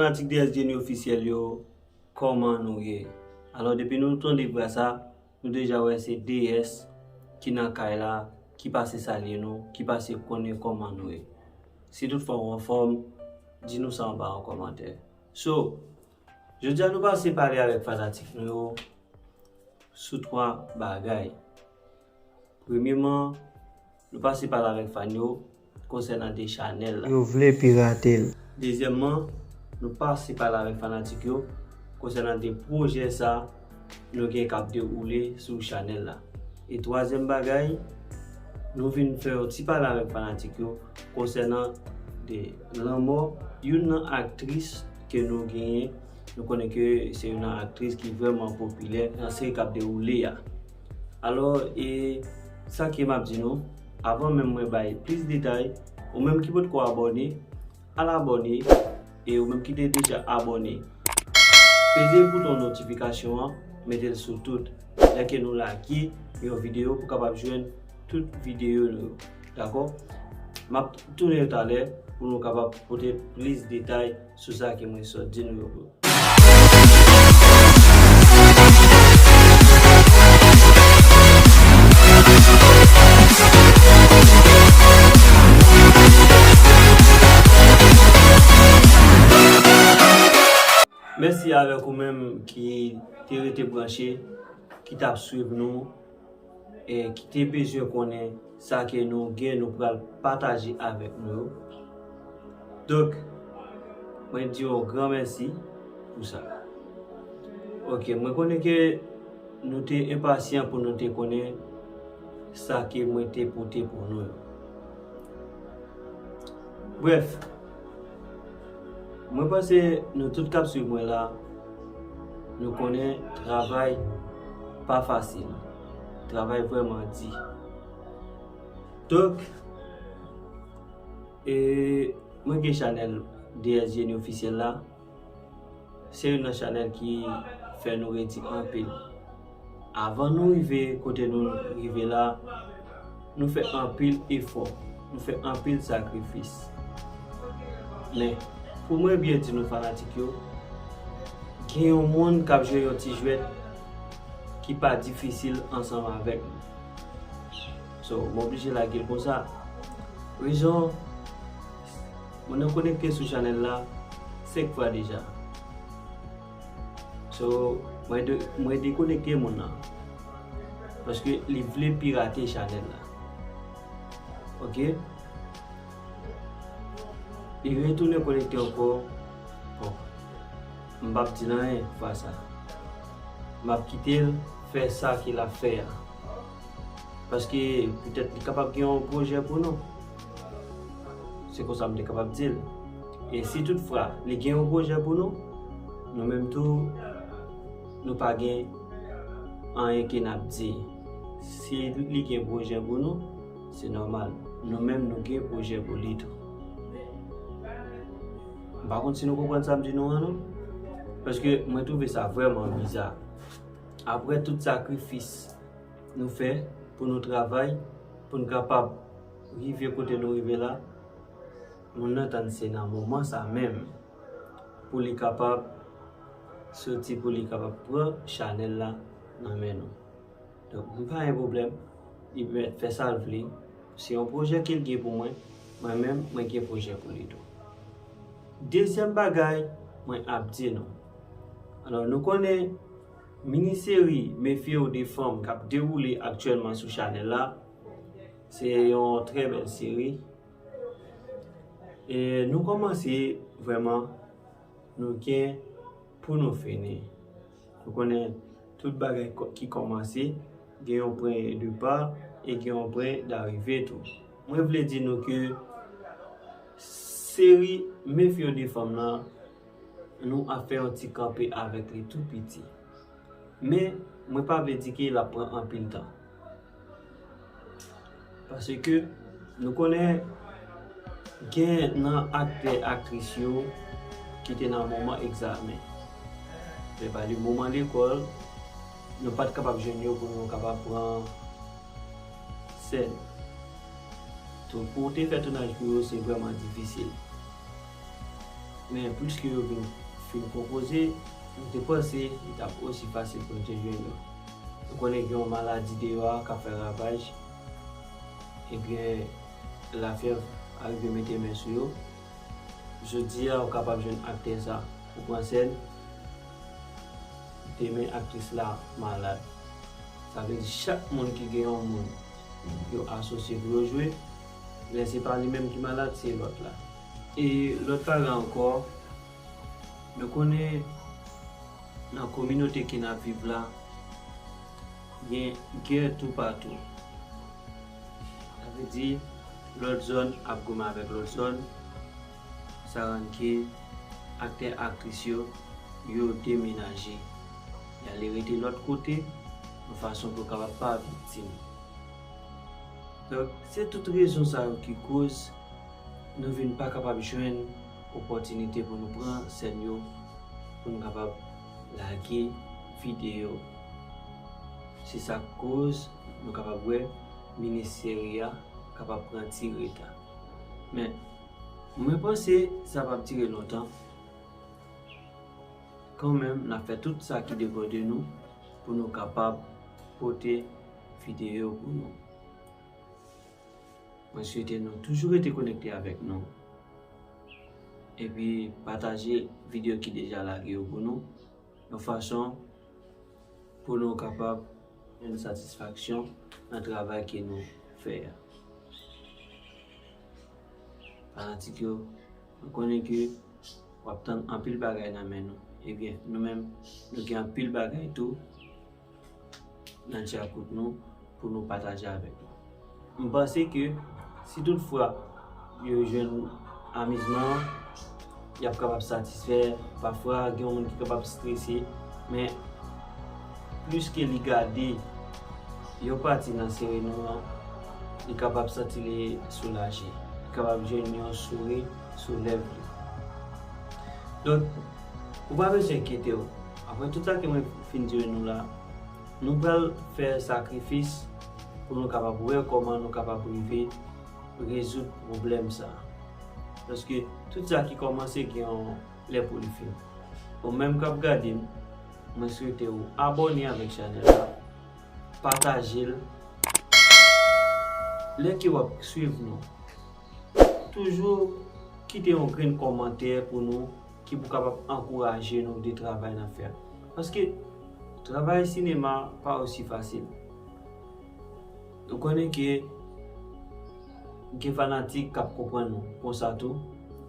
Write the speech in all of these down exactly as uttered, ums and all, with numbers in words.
Fanatik D S Jenny ofisyèl yo, kòman nou ye? Alò, depi nou tande vwa sa, nou deja wè se D S ki nan kay la, ki pase salye nou, ki pase konnen kòman nou ye. Si toutfwa w anfòm, di nou sa anba an kòmantè. So, jodi a nou pase pale avèk fanatik nou yo sou twa bagay. Premyeman, nou pase pale avèk fan yo konsènan de chanèl la. Yo vle pirate l. Dezyèmman, nou pase pale avèk fanatik yo konsènan de pwojè sa nou gen k ap dewoule sou chanèl la. E twazyèm bagay, nou vin fè yon ti pale avèk fanatik yo konsènan de lanmò youn nan aktris ke nou genyen. Nou konnen ke se youn nan aktris ki vrèman popilè nan seri k ap dewoule a. Alò, e sa ke m ap di nou, avan menm mwen bay plis detay, ou menm ki potko abòne, al abòne, e ou menm ki te deja abòne, peze bouton notifikasyon an, mete l sou tout. Lè ke nou lage yon videyo pou kapab jwenn tout videyo nou yo. Dakò? M ap tounen talè pou nou kapab pote plis detay sou sa ke mwen sot di nou yo. Mèsi avèk ou menm ki te rete branche, ki t ap swiv nou, e ki te bezwen konnen sa ke nou gen, nou pral pataje avèk nou yo. Donk, mwen di yon gran mèsi pou sa. Ok, mwen konnen ke nou te enpasyan pou nou te konnen sa ke mwen te pote pou nou yo. Brèf, mwen panse nou tout k ap swiv mwen la, nou konnen travay pa fasil. Travay vrèman di. Donk, e, mwen gen chanèl D S Jenny ofisyèl la. Se youn nan chanèl ki fè nou redi anpil. Avan nou rive kote nou rive la, nou fè anpil efò, nou fè anpil sakrifis. Men, pou mwen byen di nou fanatik yo, gen yon moun k ap jwe yon ti jwèt ki pa difisil ansanm avèk nou. So, m oblije lage l konsa. Rezon, moun nan konekte sou chanèl la senk fwa deja. So, mwen de-, mwen dekonekte moun nan. Paske li vle pirate chanèl la. Ok? Li retounen konekte ankò. Bon, m p ap di l anyen fwa sa. M ap kite l fè sa ke l ap fè a. Paske petèt li kapab gen yon pwojè pou nou. Se konsa m te kapab di l. E si toutfwa li gen yon pwojè pou nou, nou menm tou, nou pa gen anyen ke n ap di. Si li gen pwojè pou nou, se nòmal. Nou menm, nou gen pwojè pou li tou. M pa konn si nou konprann sa m di nou an, non. Paske mwen twouve sa vrèman biza. Apre tout sakrifis nou fè pou nou travay, pou nou kapab rive kote nou rive la, moun nan tann se nan moman sa menm pou li kapab soti, pou li kapab pran chanèl la nan men nou. Donk, m pa gen pwoblèm, li mèt fè sa l vle. Se yon pwojè ke l gen pou mwen, mwen menm, mwen gen pwojè pou li tou. Dezyèm bagay, mwen ap di nou. Alò, nou konnen mini seri Mefye w de fanm k ap dewoule aktyèlman sou chanèl la, se yon trè bèl seri. E nou kòmanse vrèman, nou gen pou nou fini. Nou konnen tout bagay kò-, ki kòmanse, gen yon pwen de pa e gen yon pwen darive tou. Mwen vle di nou ke seri Mefye w de fanm nan, nou ap fè yon ti kanpe avèk li tou piti. Men, mwen pa vle di ke l ap pran anpil tan. Paske nou konnen gen nan aktè, aktris yo ki te nan moman egzamen. Se pa di moman lekòl, nou pa t kapab jwenn yo pou nou kapab pran sèn. Tou, pou w te fè tounaj pou yo, se vrèman difisil. Men plis ke yo vin fin konpoze, m te panse li t ap osi fasil pou n te jwenn yo. Nou konnen gen yon maladi deyò a k ap fè ravaj, ebyen, lafyèv arive mete men sou yo. Jodi a, ou kapab jwenn aktè sa pou pran sèn, demen aktris la malad. Sa vle di chak moun ki gen yon moun yo asosye pou yo jwe, lè se pa li menm ki malad, se lòt la. E lòt bagay ankò, nou konnen nan kominote ke n ap viv la, gen gè toupatou. Sa vle di, lòt zòn ap goumen avèk lòt zòn, sa rann ke aktè, aktris yo, yo demenaje. Y ale rete lòt kote, yon fason pou yo kapab pa viktim. Donk, se tout rezon sa yo ki koz nou vin pa kapab jwenn opòtinite pou nou pran sèn yo, pou nou kapab lage videyo. Se sa k koz nou kapab wè minisèri a kapab pran ti reta. Men, mwen panse sa p ap dire lontan. Kanmenm, n ap fè tout sa ki depann de nou pou nou kapab pote videyo pou nou. Mwen swete nou toujou rete konekte avèk nou. Epi pataje videyo ki deja lage yo pou nou, yon fason pou nou kapab jwenn satisfaksyon nan travay ke nou fè a. Fanatik yo, nou konnen ke w ap tann anpil bagay nan men nou. Ebyen, nou menm, nou gen anpil bagay tou nan djakout nou pou nou pataje avèk nou. M panse ke si tout fwa yo jwenn amizman, y ap kapab satisfè. Pafwa, gen yon moun ki kapab strese, men plis ke li gade yon pati nan seri nou an, li kapab santi li soulaje. Li kapab jwenn yon souri sou lèv li. Donk, ou pa bezwen enkyete w. Apre tout sa ke mwen fin di nou la, nou pral fè sakrifis pou nou kapab wè kòman nou kapab rive rezoud pwoblèm sa a. Paske tout sa ki kòmanse gen yon lè pou li fini. Ou menm k ap gade m, mwen swete w abòne avèk chanèl la, pataje l. Lè ke w ap swiv nou, toujou kite yon grenn kòmantè pou nou ki pou kapab ankouraje nou de travay n ap fè a. Paske travay sinema pa osi fasil. Nou konnen ke gen fanatik k ap konprann nou, konsa tou,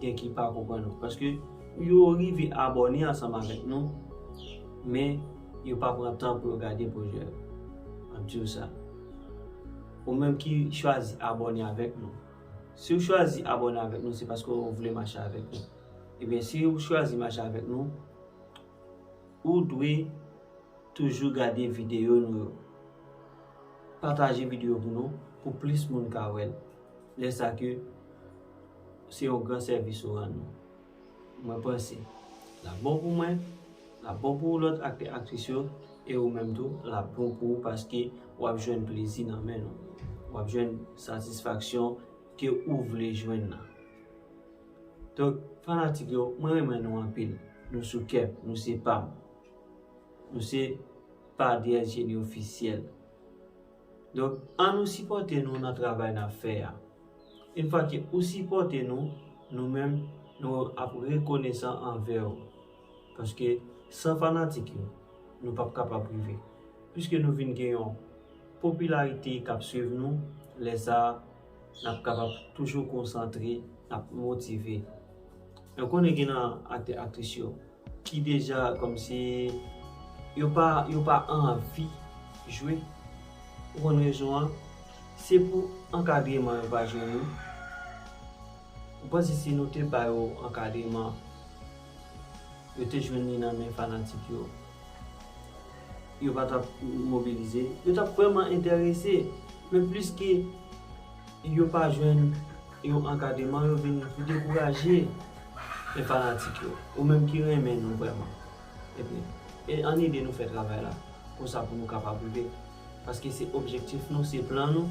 gen ki pa konprann nou. Paske yo rive abòne ansanm avèk nou, men yo pa pran tan pou yo gade pwojè yo. M ap di w sa. Ou menm ki chwazi abòne avèk nou. Si w chwazi abòne avèk nou, se paske w vle mache avèk nou. Ebyen, si w chwazi mache avèk nou, ou dwe toujou gade videyo nou yo. Pataje videyo pou nou, pou plis moun ka wè l. Lè sa ke se yon gran sèvis ou rann nou. Mwen panse l ap bon pou mwen, l ap bon pou lòt aktè, aktris yo, e ou menm tou, l ap bon pou ou paske w ap jwenn plezi nan men nou. W ap jwenn satisfaksyon ke ou vle jwenn nan. Donk, fanatik yo, mwen renmen nou anpil. Nou sou kè m, nou se pa m. Nou se pa D S G ni ofisyèl. Donk, ann nou sipòte nou nan travay n ap fè a. Yon fwa ke ou sipòte nou, nou menm, nou ap rekonesan anvè w. Paske san fanatik yo, nou p ap kapab rive. Piske nou vin gen yon popilarite k ap swiv nou, lè sa a, n ap kapab toujou konsantre, n ap motive. Nou konnen gen nan aktè, aktris yo ki deja kòmsi yo pa, yo pa anvi jwe. Ou konn rezon an? Se pou ankadreman yo pa jwenn yo. Ou panse si nou te ba yo ankadreman, yo te jwenn li nan men fanatik yo, yo pa t ap mobilize, yo t ap vrèman enterese. Men plis ke yo pa jwenn yon ankadreman, yo vin dekouraje. Men fanatik yo, ou menm ki renmen nou vrèman, ebyen, e ann ede nou fè travay la. Konsa pou nou kapab rive. Paske se objektif nou, se plan nou.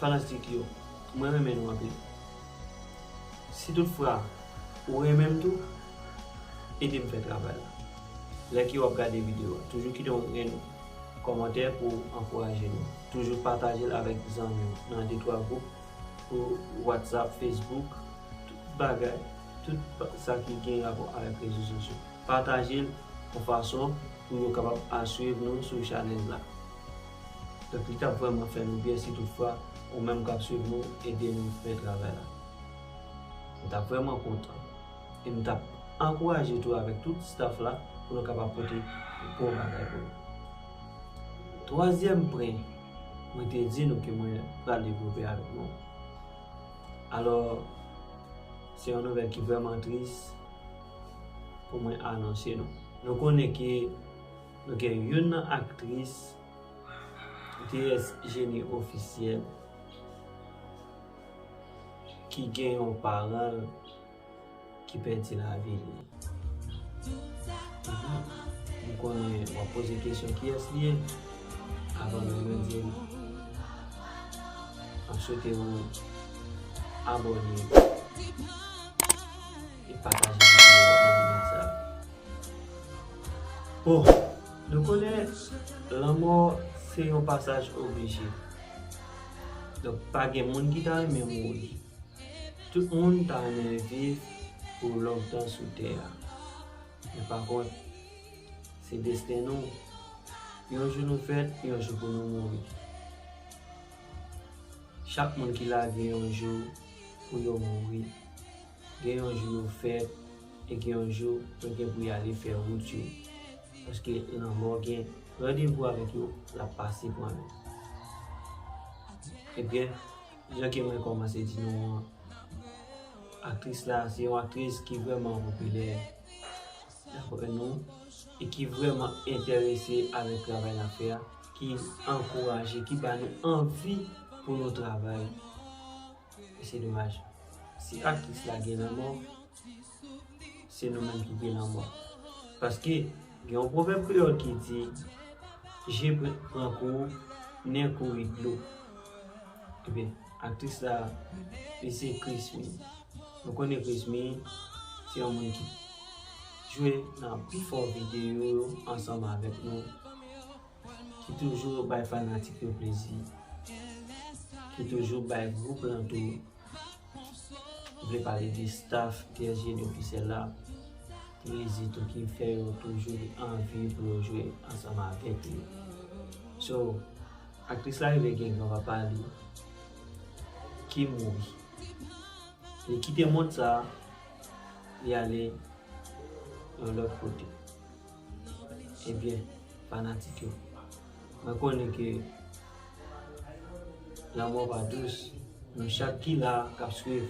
Fanatik yo, mwen renmen nou anpil. Si toutfwa Ou renmen m tou? Ede m fè travay la. Lè ke w ap gade videyo a, toujou kite yon grenn kòmantè pou ankouraje nou. Toujou pataje l avèk zanmi w nan de twa gwoup pou WhatsApp, Facebook, tout bagay, tout ba- sa ki gen rapò avèk rezo sosyo. Pataje l yon fason pou yo kapab al swiv nou sou chanèl la. Donk, li t ap vrèman fè nou byen si toutfwa ou menm k ap swiv nou ede nou fè travay la. M t ap vrèman kontan. E m t ap ankouraje tou avèk tout staff la pou nou kapab pote bon bagay pou nou. Twazyèm pwen, mwen te di nou ke mwen pral devlope avèk nou. Alò, se yon nouvèl ki vrèman tris pou mwen anonse nou. Nou konnen ke nou gen youn nan aktris D S Genie Officiel ki gen yon paran l ki pèdi lavi li. M konnen w ap poze kesyon kiyès li ye. Avan menm mwen di w, m ap swete w abòne e pataje videyo a nan minit sa. Bon, nou konnen lanmò se yon pasaj oblije. Donk, pa gen moun ki ta renmen mouri. Tout moun ta renmen viv pou lontan sou tè a. Men pa kont, se desten nou. Yon jou nou fèt, yon jou pou nou mouri. Chak moun ki la gen yon jou pou yo mouri. Gen yon jou yo fèt, e gen yon jou yo gen pou y ale fè wout yo. Paske lanmò gen randevou avèk yo, l ap pase pran yo. Ebyen, jan ke mwen kòmanse di nou an, aktris la se yon aktris ki vrèman popilè daprè nou e ki vrèman enterese avèk travay l ap fè a, ki ankouraje, ki ba nou anvi pou nou travay. E se domaj. Si aktris la gen lanmò, se nou menm ki gen lanmò. Paske gen yon pwovèb kreyòl ki di, je pran kou, nen kouri dlo. Ebyen, aktris la, li se Chrismy. Nou konnen Chrismy se yon moun ki jwe nan pifò videyo yo ansanm avèk nou, ki toujou bay fanatik yo plezi, ki toujou bay gwoup lan tou. M vle pale de staff D S Genie Officiel la, plezi tou ki fè yo toujou anvi pou yo jwe ansanm avèk li. So, aktris la rive gen granpapa li ki mouri. Li kite mond sa a, li ale yon lòt kote. Ebyen, fanatik yo, mwen konnen ke lanmò pa dous. Nou chak ki la k ap swiv,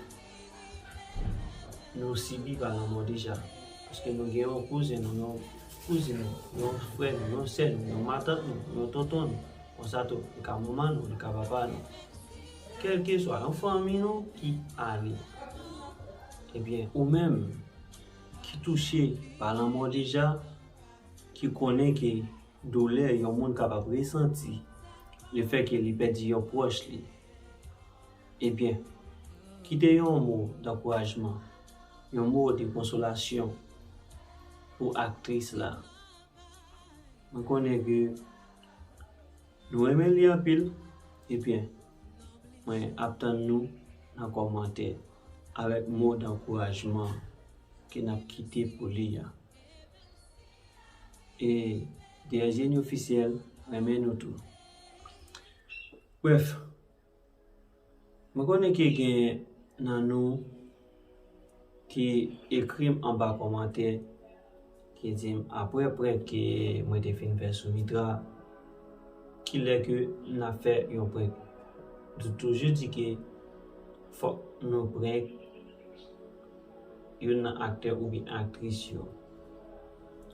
nou sibi pa lanmò deja. Paske nou gen yon kouzen nou, yon kouzin nou, yon frè nou, yon sè nou, yon matant nou, yon tonton nou. Konsa tou, li ka manman nou, li ka papa nou. Kèlkeswa, yon fanmi nou ki ale. Ebyen, ou menm ki touche pa lanmò deja, ki konnen ke doulè yon moun kapab resanti lefètke li pèdi yon pwòch li. Ebyen, kite yon mo dankourajman, yon mo de konsolasyon pou aktris la. Mwen konnen ke nou renmen li anpil, ebyen, mwen ap tann nou nan kòmantè avèk mo dankourajman ke n ap kite pou li a. E D S Genie Officiel renmen nou tou. Brèf, mwen konnen ke gen nan nou ki ekri m anba kòmantè ki di m, apre prank ke mwen te fin fè sou Mitra, kilè ke n ap fè yon prank? Nou toujou di ke fòk nou prank youn nan aktè oubyen aktris yo.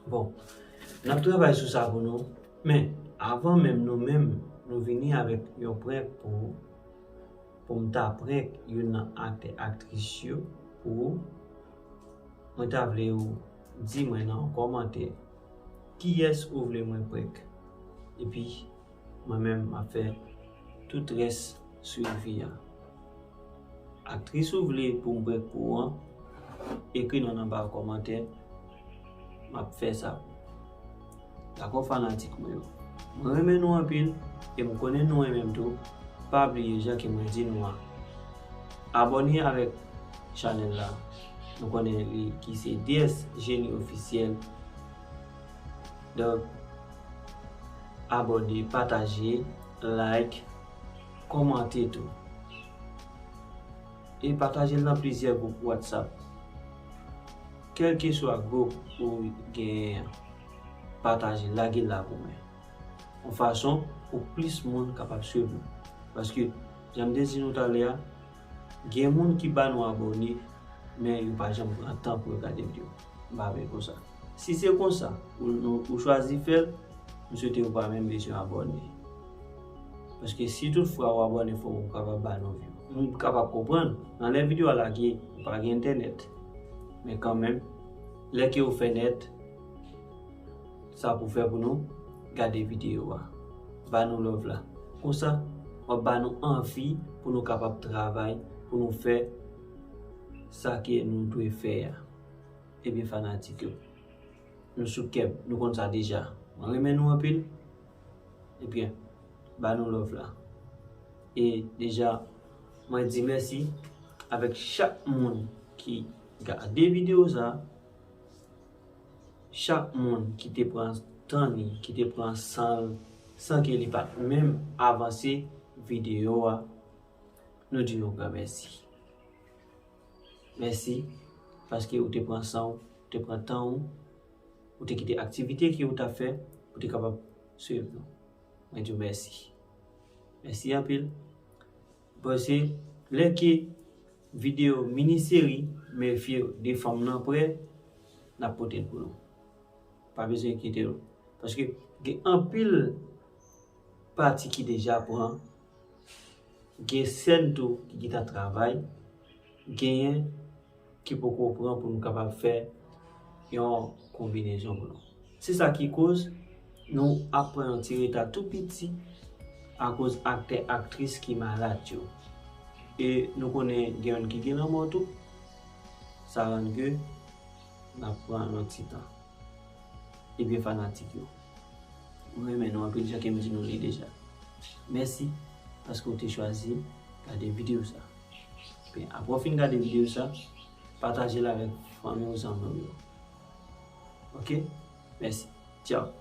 Bon, n ap travay sou sa pou nou, men avan menm nou menm nou vini avèk yon prank pou, pou m ta prank youn nan aktè aktris yo pou ou, mwen ta vle ou di mwen nan yon kòmantè kiyès ou vle mwen prank. Epi, mwen menm m ap fè tout rès swivi a. Aktris ou vle pou m prank pou ou an, ekri non nan ba kòmantè. M ap fè sa pou. Dakò, fanatik mwen yo? Mwen renmen nou anpil e m konnen nou renmen m tou. Pa bliye jan ke mwen di nou an. Abòne avèk chanèl la. Nou konnen li ki se D S Genie Officiel. Donk, abòne, pataje, like, kòmante tou. E pataje l nan plizyè gwoup WhatsApp. Kèlkeswa gwoup ou genyen an, pataje, lage l la pou mwen. Yon fason pou plis moun kapab swiv nou. Paske, jan m te di nou talè a, gen moun ki ba nou abòne, men yo pa janm pran tan pou yo gade videyo. M pa vle konsa. Si se konsa, ou, ou, ou chwazi fè l, m swete ou pa menm bezwen abòne. Paske si toutfwa ou abòne, fòk ou kapab ba nou view. Nou kapab konprann, nan lè videyo a lage, ou pa gen entènèt. Men kanmenm, lè ke ou fè nèt, sa pou fè pou nou gade videyo a. Ba nou love la. Konsa, w ap ba nou anvi pou nou kapab travay, pou nou fè sa ke nou dwe fè a. Ebyen, fanatik yo, nou sou kè m, nou konn sa deja. Mwen renmen nou anpil. Ebyen, ba nou love la. E deja, mwen di mèsi avèk chak moun ki gade videyo sa, chak moun ki te pran tan li, ki te pran san l, san ke li pa t menm avanse videyo a, nou di yon gran mèsi. Mèsi, paske ou te pran san w, ou te pran tan w, ou te kite aktivite ke ou t ap fè, ou te kapab swiv nou. Mwen di w mèsi. Mèsi anpil. Paske lè ke videyo mini seri Mefye w de fanm nan prè, n ap pote l pou nou. Pa bezwen enkyete w. Paske gen anpil pati ki deja pran. Gen sèn tou ki gentan travay. Genyen ki poko pran pou nou kapab fè yon konbinezon pou nou. Se sa ki koz nou ap pran yon ti reta tou piti akoz aktè, aktris ki malad yo. E nou konnen gen youn ki gen lanmò tou. Sa rann ke n ap pran yon ti tan. Ebyen, fanatik yo, mwen renmen nou anpil, jan ke m di nou li deja. Mèsi paske w te chwazi gade videyo sa. Ebyen, apre w fin gade videyo sa, pataje l avèk fanmi w, zanmi w yo. Oke? Mèsi. Tchaw.